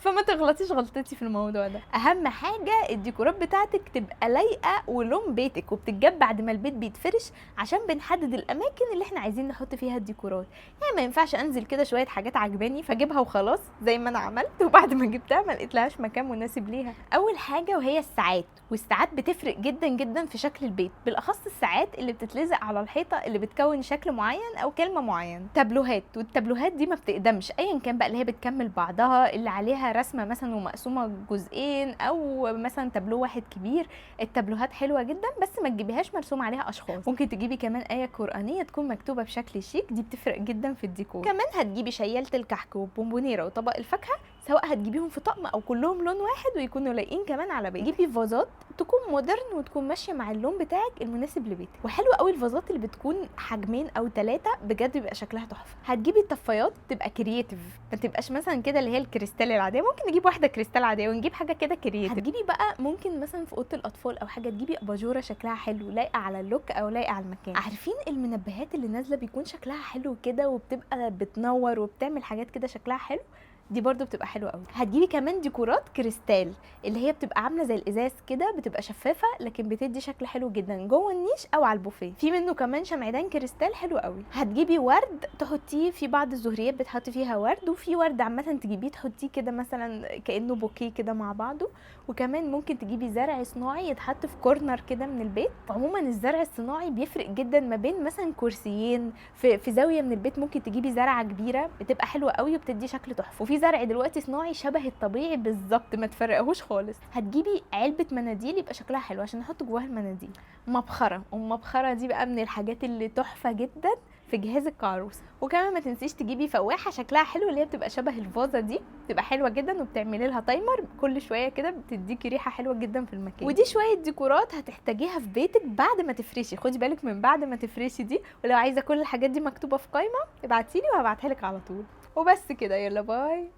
فما تغلطيش غلطتي في الموضوع ده. اهم حاجة الديكورات بتاعتك تبقى لايقة ولون بيتك، وبتتجاب بعد ما البيت بيتفرش عشان بنحدد الاماكن اللي احنا عايزين نحط فيها الديكورات. يعني ما ينفعش انزل كده شوية حاجات عجباني فاجيبها وخلاص زي ما انا عملت، وبعد ما جبتها ما لقيتلهاش مكان مناسب ليها. اول حاجة وهي الساعات، والساعات بتفرق جدا جدا في شكل البيت، بالاخص الساعات اللي بتتلزق على الحيطة اللي بتكون شكل معين او كلمة معينة. تابلوهات، والتابلوهات دي ما بتقدمش ايا كان بقى، اللي هي بتكمل بعضها، اللي عليها رسمه مثلا ومقسومه جزئين، او مثلا تابلو واحد كبير. التابلوهات حلوة جدا بس ما تجيبيهاش مرسوم عليها اشخاص. ممكن تجيبي كمان ايه قرانية تكون مكتوبة بشكل شيك، دي بتفرق جدا في الديكور. كمان هتجيبي شياله الكحك وبونبونيره وطبق الفاكهة، سواء هتجيبيهم في طقم او كلهم لون واحد ويكونوا لايقين كمان على بيتك. جيبي فازات تكون modern وتكون ماشية مع اللون بتاعك المناسب لبيتك، وحلوه قوي الفازات اللي بتكون حجمين او 3، بجد بيبقى شكلها تحفة. هتجيبي الطفايات تبقى creative، ما تبقاش مثلا كده اللي هي الكريستال العادية، ممكن نجيب واحدة كريستال عادية ونجيب حاجة كده creative. هتجيبي بقى ممكن مثلا في اوضة الاطفال او حاجة تجيبي اباجوره شكلها حلو لايقة على ال look او لايقة على المكان. عارفين المنبهات اللي نازله بيكون شكلها حلو كده وبتبقى بتنور وبتعمل حاجات كده شكلها حلو، دي برضو بتبقى حلوة قوي. هتجيبي كمان ديكورات كريستال اللي هي بتبقى عامله زي الازاز كده، بتبقى شفافة لكن بتدي شكل حلو جدا جوه النيش او على البوفيه. في منه كمان شمعدان كريستال حلو قوي. هتجيبي ورد تحطيه في بعض الزهريات بتحطي فيها ورد، وفي ورد عامة تجيبيه تحطيه كده مثلا كانه بوكيه كده مع بعضه. وكمان ممكن تجيبي زرع صناعي يتحط في corner كده من البيت. عموما الزرع الصناعي بيفرق جدا ما بين مثلا كرسيين في زاوية من البيت، ممكن تجيبي زرعه كبيرة بتبقى حلوة قوي وبتدي شكل تحفة. وفي زرع دلوقتي صناعي شبه الطبيعي بالظبط، ما تفرقهوش خالص. هتجيبي علبة مناديل يبقى شكلها حلو عشان نحط جواها المناديل. مبخره، والمبخره دي بقى من الحاجات اللي تحفة جدا في جهازك كعروسه. وكمان ما تنسيش تجيبي فواحه شكلها حلو اللي هي بتبقى شبه الفازة دي، بتبقى حلوة جدا وبتعملي لها timer كل شوية كده، بتديكي ريحه حلوة جدا في المكان. ودي شوية ديكورات هتحتاجيها في بيتك بعد ما تفرشي، خدي بالك من بعد ما تفرشي دي. ولو عايزه كل الحاجات دي مكتوبة في قائمة ابعتيلي وهبعتها لك على طول. وبس كده، يلا bye.